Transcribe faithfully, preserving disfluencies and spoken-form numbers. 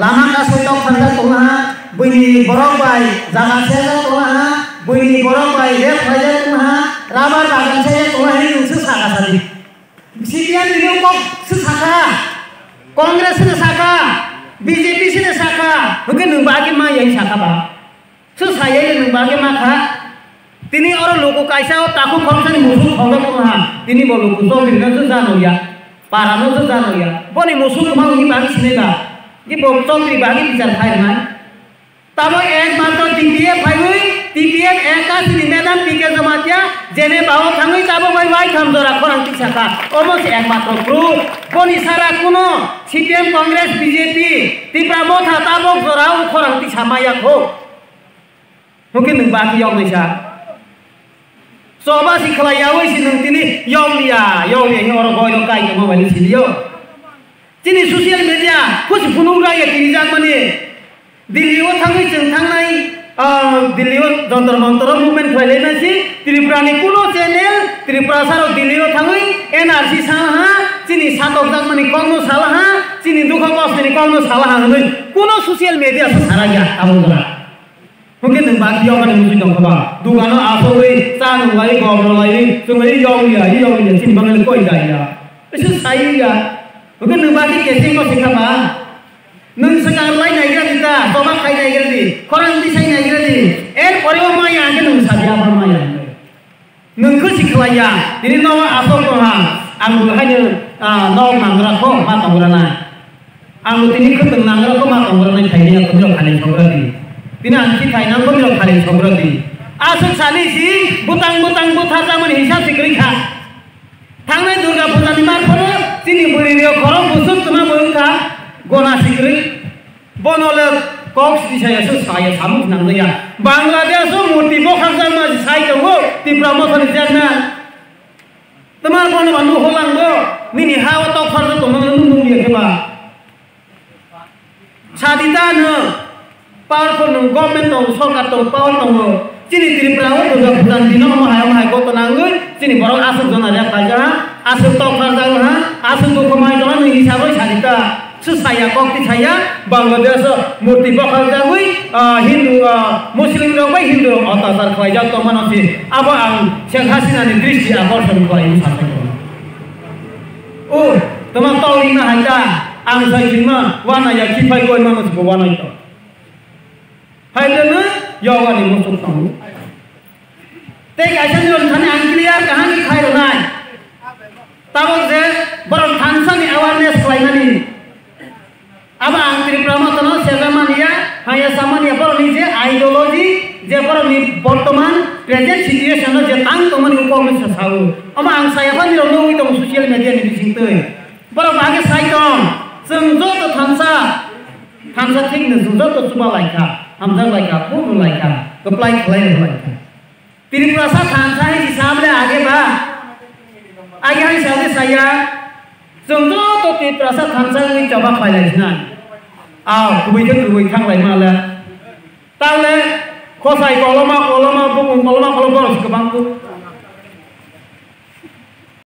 Lama kasui tok thangjak tongha, buini borok bai jaga sejak tongha, buini borok bai rep khlaijak tongha, rubber bagan sejak tongha hinwi nwng se saka sadi. C P M ni kok se saka, Congress se saka, B J P se saka, hwnkhe nwng ba khe ma yang saka ba. Su sayai le nwng bagwi ma kha. Tini oro luku kaisa o takhuk khoroksa ni musuk thongjak tong ha. Tini bo luku chongri no se jano ya. Para no se jano ya. Boni musuk kwma wngwi bagwi sinai ba. Ki bo chongri bagwi bichar khai rwnai. Tamo ek matro T P F phaiwi, T P F ekasi ni madam P K Jamatia, jene bao thangwi tabo bai wai tham jora khorang tiksa kha. Omo se ek matro proof. Boni sara kuno C P M Congress B J P, Tipra Motha tabok jora o khorang tiksa maya kho. Hwnkhe nwng ba khe yoknai sa. Choba si khlai yaui si nwng tini yokliya, yokliya hinwi oro boino kai tongma bai siliyo. Chini social media khusi phunuk raya tini jakmani. Delhi o thangwi chwng thangnai, ah, Delhi o Jantar Mantar o movement khlai lainai si Tripura ni kuno channel Tripura saro Delhi o thangwi N R C sala ha, chini satok jakmani kokno sala ha, chini dukha kosni kokno sala ha hwnwi kuno social media se sara ya abo jora. Hwnkhe nwng ba khe yokani mujui tongkha ba? Dukano asogwi cha nwnglai, gom rwlai, chwnglai, yokliya, yokliya, chini bagwi koi daiya. Ese saiya. Hwnkhe nwng ba khe kesengno se kha ba? Nwng swkang lai naigra di ta, choba khai naigra di, khorang tisai naigra di. Er pore o maya hwnkhe nwng sadia ba maya. Nwng khe si khlaiya, tini no asok tongha, ang bo haino, ah, nok nangra kho, ma tongra nai. Ang bo tini khwtwng nangra kho, ma tongra nai, thaini ya, tini rok khalai sogra di. Tini ang si thaina kho, tini rok khalai sogra di. Aswk sani si, bwtang bwtang bwtharjakmani hisab si kwrwi kha. Thangnai Durga Puja ni mar phoro, chini bwrwi rok khorok busuk tuma bo wngkha, gona si kwrwi. Bono le kok sisaya se saya samung nang ya. Bangladesh o murti bokharjakma sai tongo Tipra Mothani chairman. Tama bono ba nuho langbo nini ha o tok kharjak tongma nung nung ya khe ba. Sadita no powerful nung government tong sorkar tong power tongo. Chini Tripura o Durga Puja ni dino omo hai omo hai goto nangwi chini borok aswk jona rek paija ha, aswk tok kharjak ha, aswk dukhu mai tongma nini hisab oi sadita. Su saya kok ti saya, Bangladesh o murti bokharjagwi, ah, Hindu, ah, Muslim rok bai Hindu rok atachar khlaijak tongmano si. Abo ang Sheikh Hasina ni dristi akorson khlaiwi sasaiko. O, tama tawlingna hai ta, ang sai sima, wana ya kiphai koi mano si bo wanai to. Hai ta na, yawani musuk tong. Tei kaisa ni thani ang clear kaham ni khai rwnai. Tabok je borok thansa ni awareness khlaimani. Abo ang Tripura Motha no sejamani ya, haya samani ya borok ni je ideology, je borok ni bortoman present situation no je tang tongmani kok ni sa sao. Amo ang saya phani rok nugwi tong social media ni bising twi. Borok age sai tong, chwng joto thansa, thansa thik no chwng joto chuba laikha, hamjak laikha, phuru laikha, kwplai khlai laikha. Tiprasa thansa hai si sable age ba? Age hai sable saya. Chwng joto Tiprasa thansa wngwi choba khlai lai sinai. Aw, kubui khe kubui thang lai ma le. Tang le khosai koloma koloma bukung koloma koloma borok si kwbang bu.